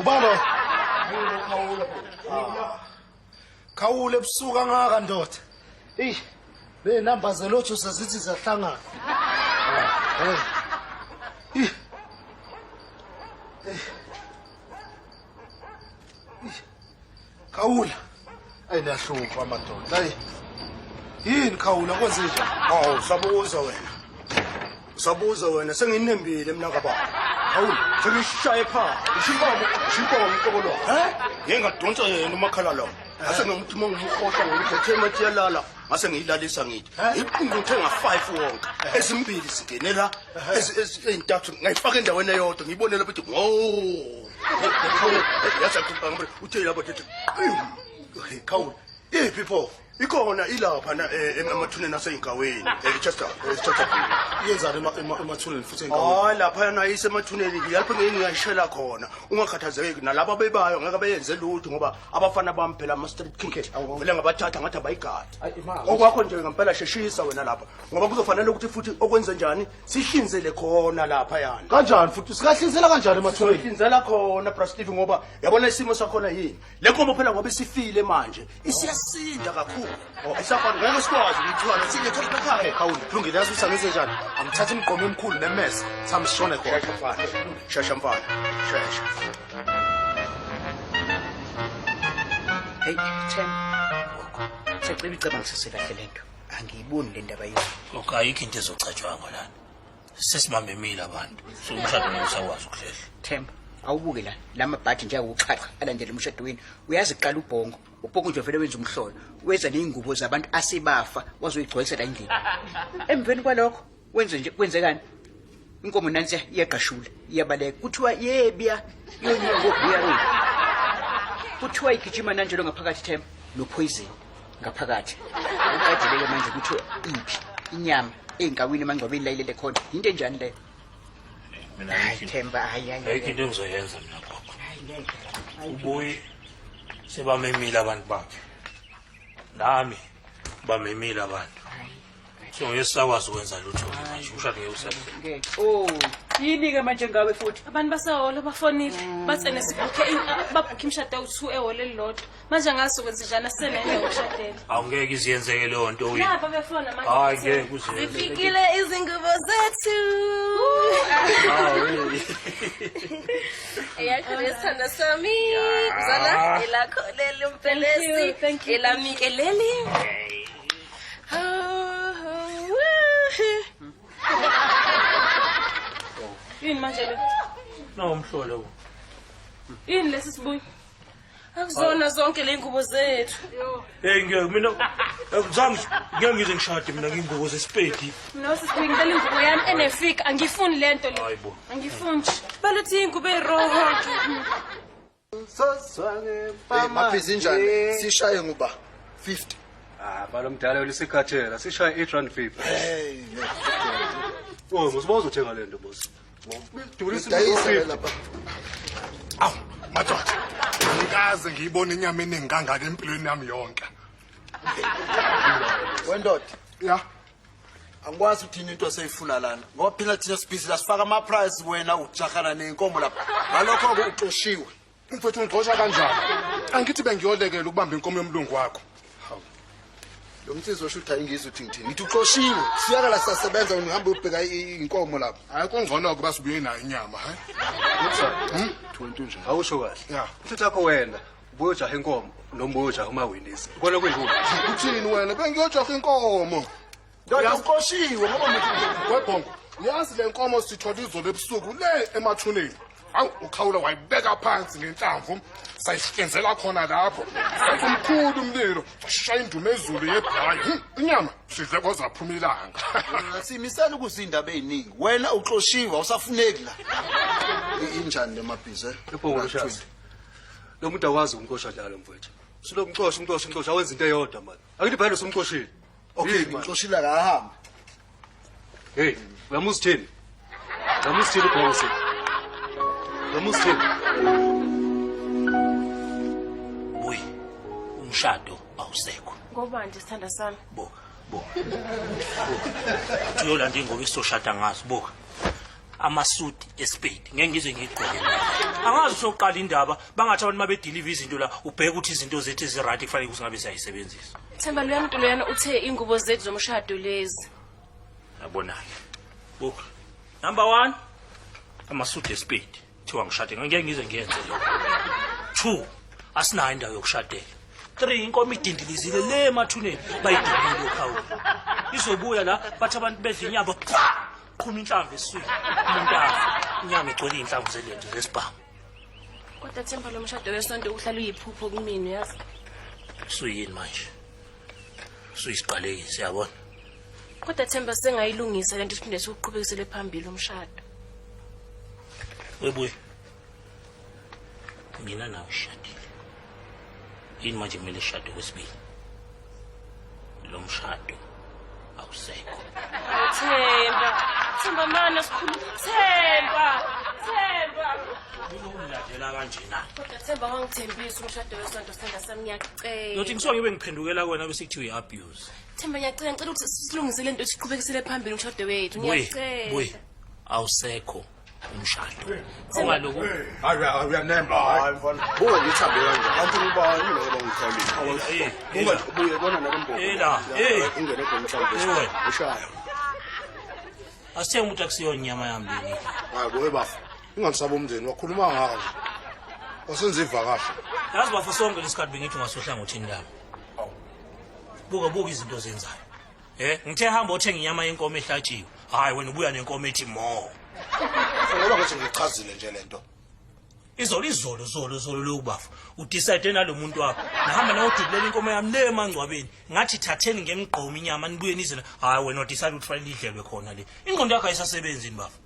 Ubaba. Khawule ebusuku kangaka ndoda. Eyi, le namba zelotho sezithi ziyahlangana. Hey. Khawula. Ayi niyahlupha madoda. Ayi. Yini Khawula kwenze njani? Hawu, sabuza wena. Sabuza wena senginembile mina kababa. Khawula. Sengishaye phansi. Ishinkomo, ishinkomo umqobo lo. Eh? Ngeke ngadonsa yena umakhala lo. Ngase ngimuthi uma ngimhosha ngimthethe emathi yalala. Ngase ngiyilalisa ngithi. Iqungquthe nga5 wonke. Ezimbili zingene la. Ezintathu ngayifaka endaweni eyodwa ngiyibone lapho ithi ngo. Yathi akuphanga ngibone uthe lapho ethi. Khawula. Iphi pho? Ikhona ilapha na emathuneni aseyinkaweni eChester eChester. Yenzani emathuneni futhi enkaweni? Hayi lapha yana isemathuneni lapho ngeke ngiyashela khona. Ungakhathazeki nalabo bebayo ngeke beyenze lutho ngoba abafana bami phela ama street kick. Vele ngabathatha ngathi abayigadi. Okwakho nje ngempela sheshisa wena lapha ngoba kuzofanele ukuthi futhi okwenze njani sihlinzele khona lapha yana. Kanjani futhi sikahlinzela kanjani emathuneni? Sihlinzela khona Bra Steve ngoba yabona isimo sakhona yini. Le nkomo phela ngoba isifile manje isiyasinda kakhulu. Ayisafani ngeke sikwazi ukuyithwala siyethola ekhaya. Khawula, kulungile yazi ukuthi angenze njani? Angithathe imigqomo emikhulu nemese, sami sishone khona. Shesha mfana. Shesha mfana. Shesha. Hey, Themba. Gogo, siyacela uyicabangisise kahle lento. Angiyiboni le ndaba yethu. Okay, ayikho into ezocatshwangwa lana. Sesibambemile abantu. So umshado ngeke usakwazi ukuhlehla. Themba, awubuke la lamabhadi nje awuxhaxha alandela umshado wenu. Uyazi kuqala ubhongo. Ubhongo nje vele wenza umhlolo. Wenza nezingubo zabantu asebafa wazoyigcwalisa la endlini. Emveni kwalokho wenze nje kwenzekani? Inkomo nansi iyagqashula, iyabaleka. Kuthiwa yebya yonyuka ngobuya wethu. Kuthiwa igijima nanjalo ngaphakathi Themba no poison ngaphakathi. Uqedile-ke manje kuthiwa iphi inyama ey'nkawini emangcwabeni la ilele khona. Yinto enjani leyo? Mina Hayi ayikho into- Themba, hayi hayi. ayikho into engizoyenza mina gogo. Hayi ngeke. Ubuyi sebamemile abantu bakhe. Nami bamemile abantu. So ngeke sisakwazi ukwenza lutho manje umshado ngeke usahlehla. Ngeke. Oh, yini-ke manje ngawe futhi? Abantu basehholo bafonile bathi nesibhukhe babhukhe imishado ewu-2 ehholo elilodwa. Manje angazi sokwenza njani asisenendawo yokushadela. Awungeke iziyenzeke leyo nto wena. Napa befona manje. Hayi ngeke uzenze. Zifikile izingubo zethu. Eyakho lesithanda sami. Mzala, elakho leli umpelesi. Thank you, thank you. Elami ke leli. Yini manje le? No umhlolo bo. Yini lesi sibuyi? Akuzona zonke le ngubo zethu. Hey ngeke mina ngizange ngeke ngize ngishade mina ngingubo zesipedi. Mina sisibuyi ngicela ingubo yami enefika angifuni lento le. Hayibo. Angifuni nje. Baluthi ingubo eroho. Hey, maphizi njani? Sishaye nguba 50. Ah, balomdala wena isikhathela sishaye 8 rand 50. Hey, Oh, musibazo uthenga lento boss. Idurisa dayisa ke lapha. Awu, madoda. Ngikaze ngiyibone inyama eningi kangaka empilweni yami yonke. Wendoda, Ya, angikwazi uthini into eseyifuna lana. Ngoba phela thina sibhizi la sifaka ama price wena ujahana nenkomo lapha. Ngalokho ke uxoshiwe. mfethu ungixosha kanjani? Angithi bengiyolekela ukubamba inkomo yomlungu wakho. Lo msizwa osho ukuthi ayingizwe uthi ngithini. Ngithi uxoshiwe. Siyaka la sisasebenza wena uhambe uyobheka inkomo lapha. Hayi kungcono ukuba sibuye nayo inyama, hayi. 20 nje. Awusho kahle. Ya. Uthatha yakho wena ubuyojaha inkomo noma ubuyojaha umawinisi. Kona kuyikuphi? Uthini wena? Bengiyojaha inkomo. Ndoda uxoshiwe ngoba manje Webhongo, uyazi le nkomo sithola izolo ebusuku le emathuneni. Hawu, ukhawula wayibeka phansi ngenhlamvu, sayihlinzela khona lapho. Senza umkhulu umlilo, sashaya indumezulu yebhayi. Inyama sidle kwazaphuma ilanga. simisela ukuzindaba eziningi. Wena uxoshiwe awusafuneki la. Injani le mabhizi? eh? Ibhongo loshazi. Lo muntu akwazi ukumxosha njalo mfowethu. Usulomxosha umxosha umxosha awenza into eyodwa manje. Akithi phela usumxoshile. Okay, Yini manje? ngixoshile akahambe. Hey, uyamuzithini? Uyamuzithini ubhongo sini? Uyamuzithini? Buyi. Umshado awusekho. Ngoba nje sithanda sami. Buka, buka. Buka. Uthi uyolanda ingubo esizoshada ngazo, buka. Amasuti espade ngeke ngize ngiyigqoke mina. Angazi usoqala indaba bangathi abantu mabedeliver izinto la ubheke ukuthi izinto zethu eziright kufanele ukuthi ngabe siyayisebenzisa. Themba loya muntu loyana uthe ingubo zethu zomshado lezi. Yabona-ke. Buka. Number 1 amasuti espade kuthiwa ngishade ngeke ngize ngiyenze lokho. 2 asinayo indawo yokushadela. 3 inkomo idindilizile le emathuneni bayidubile okhawula. Izobuya la bathi abantu bedla inyama pha qhuma inhlamvu esiswini umuntu afa inyama igcwele iy'nhlamvu zelento zesibhamu. Kodwa Themba lo mshado wesonto uhlala uyiphupho kumina uyazi. Suyini manje? Suyisiqalekisi yabona. Kodwa Themba sengayilungisa lento siphinde siwuqhubekisele phambili umshado. Webuye. Mina nawe sishadile. Yini manje kumele sishade kwesibili? Lo mshado awusekho. Themba, Themba mana sikhulu. Themba, Themba. Ungilandela kanjena. Kodwa Themba wangithembisa umshado wesonto sithanda sami ngiyacela. Yothi ngisuke ngibe ngiphendukela kuwena bese kuthiwa i-abuse. Themba ngiyacela ngicela ukuthi silungise lento siqhubekisele phambili umshado wethu Buye, ngiyacela. buye. Awusekho umshado. Ungaloku Hayi uyanemba. Hayi mfana, buka ngithambe kanje. Kanti ngubani lo bangikhalile? Ungabuye bona nalombobo. Eh la, eh. Ungene khona mhlawumbe. Eh wena. Ushaya. Asithenga ukuthi akusiyona inyama yami leni. Hayi boy bafo. Unganisaba umndeni wakhuluma ngaka nje. Wasenza ivakasho. Yazi bafo sonke lesikhathi bengithi ungasohlangothini lami. Buka buka izinto ozenzayo. Ngithe hamba othenga inyama yenkomo ehlatshiwe. Hayi wena ubuya nenkomo ethi more. Ngoba ngithi ngichazile nje lento. Izolo izolo zolo zolo lokhu bafo. Udecide nalomuntu wakho. Nahamba nayodubulela inkomo yami le emangcwabeni. Ngathi thatheni ngemigqomo inyama nibuye nize. Hayi wena udecide ukuthi fanele idlelwe khona le. Ingqondo yakho ayisasebenzi yini bafo?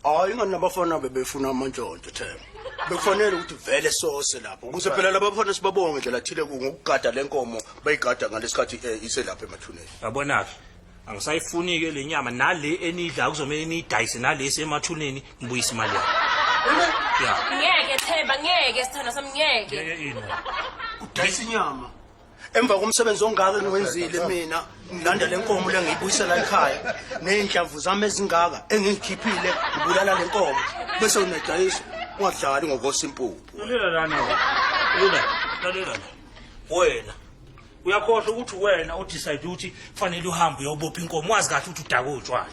Hayi ingani nabafana bebefuna amantshontsho Themba. Bekufanele ukuthi vele sose lapho. Ukuze phela labafana sibabonge ndlela thile ngokugada lenkomo bayigada ngalesikhathi iselapha emathuneni. Yabona ke. Angisayifuni ke le nyama nale enidla kuzomela niyidayise nalesi emathuneni ngibuyise imali yami. Ya. Ngeke Themba ngeke sithanda sami ngeke. Ngeke ini. Udayisa inyama. Emva komsebenzi ongaka engiwenzile mina ngilanda lenkomo le ngiyibuyisela ekhaya nezinhlamvu zami ezingaka engizikhiphile ngibulala lenkomo bese unedayisa ungadlali ngokosa impuphu. Lalela lana wena. Lalela la. Wena uyakhohlwa ukuthi wena udecide ukuthi kufanele uhambe uyobopha inkomo wazi kahle ukuthi udake utshwala.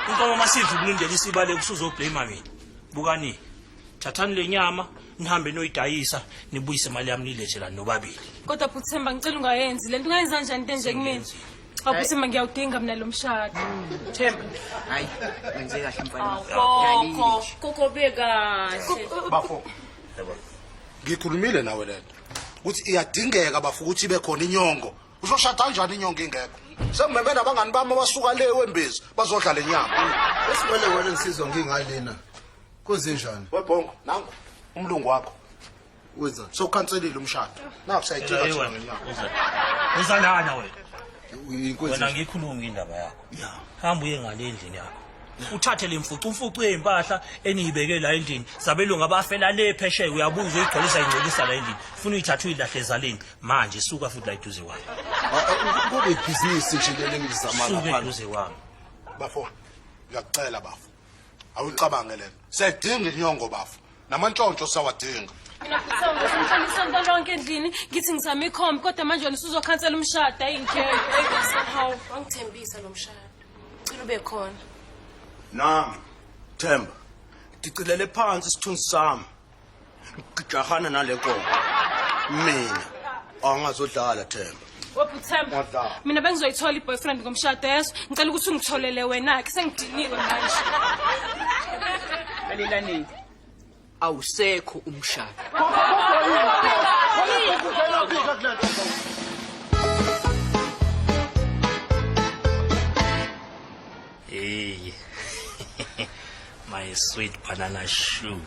Inkomo masidla ukulindela isibale kusuzoblame mina. Bukani. Thathani le nyama nihambe noyidayisa nibuyise imali yami nilethe la nobabili. Kodwa Bhuti Themba ngicela ungayenzi lento ungayenza kanjani into enje kumina? Cha Bhuti Themba ngiyawudinga mina lo mshado. Themba. Hayi, wenze kahle mfana. Gogo, gogo bekahle. Bafo. Ngikhulumile nawe lento. Ukuthi iyadingeka bafo ukuthi ibe khona inyongo. Uzoshada kanjani inyongo ingekho? Sengimeme nabangani bami abasuka le wembezi bazodla le nyama. Esimele wena insizwa ngingalena. Kwenzenjani? Webhongo nangu umlungu wakho. Wenzani? Sokhanselile umshado. Naku siyayidinga thina ngenyama. Uza lana wena. Inkonzo. Wena ngikhuluma indaba yakho. Hamba uye ngale endlini yakho. Uthathe le mfucu umfucu yezimpahla eniyibeke la endlini. Zabelungu abafela le phesheya uyabuza uyigcwalisa ingcolisa la endlini. Funa uyithathe uyilahle ezaleni. Manje suka futhi la eduze kwami. Kube ibhizinisi nje leli engilizama Suka lapha. eduze kwami. Bafo. Ngiyakucela bafo. Awucabange lento. Siyadinga inyongo bafo. Namantshontsho sawadinga. Mina Bhuti Themba ngihlala isonto lonke endlini ngithi ngizama ikhombi kodwa manje wena usuzokhansela umshado ayingeke. Hawu, wangithembisa lo mshado. Cela ube khona. Nami Themba ngicilele phansi isithunzi sami. Ngijahana nale nkomo. Mina angazodlala Themba. Webhuti Themba. Wadlala. Mina bengizoyithola i-boyfriend ngomshado yeso. Ngicela ukuthi ungitholele wena ke sengidiniwe manje. Lalelani. Awusekho umshado. Hey. My sweet banana shoe.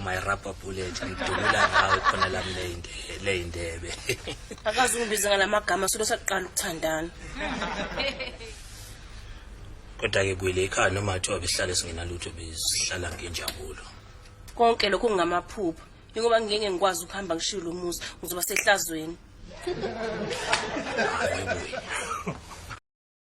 My rubber bullet ngidubula ngawe khona lami le indebe. Akaze ungibize ngalamagama solo saqala ukuthandana. Kodwa ke buyele ekhaya noma kuthiwa besihlale singenalutho besihlala ngenjabulo. Konke lokho kungamaphupho. Ingoba ngeke ngikwazi ukuhamba ngishiye lo muzi, ngizoba sehlazweni. Hayi buye.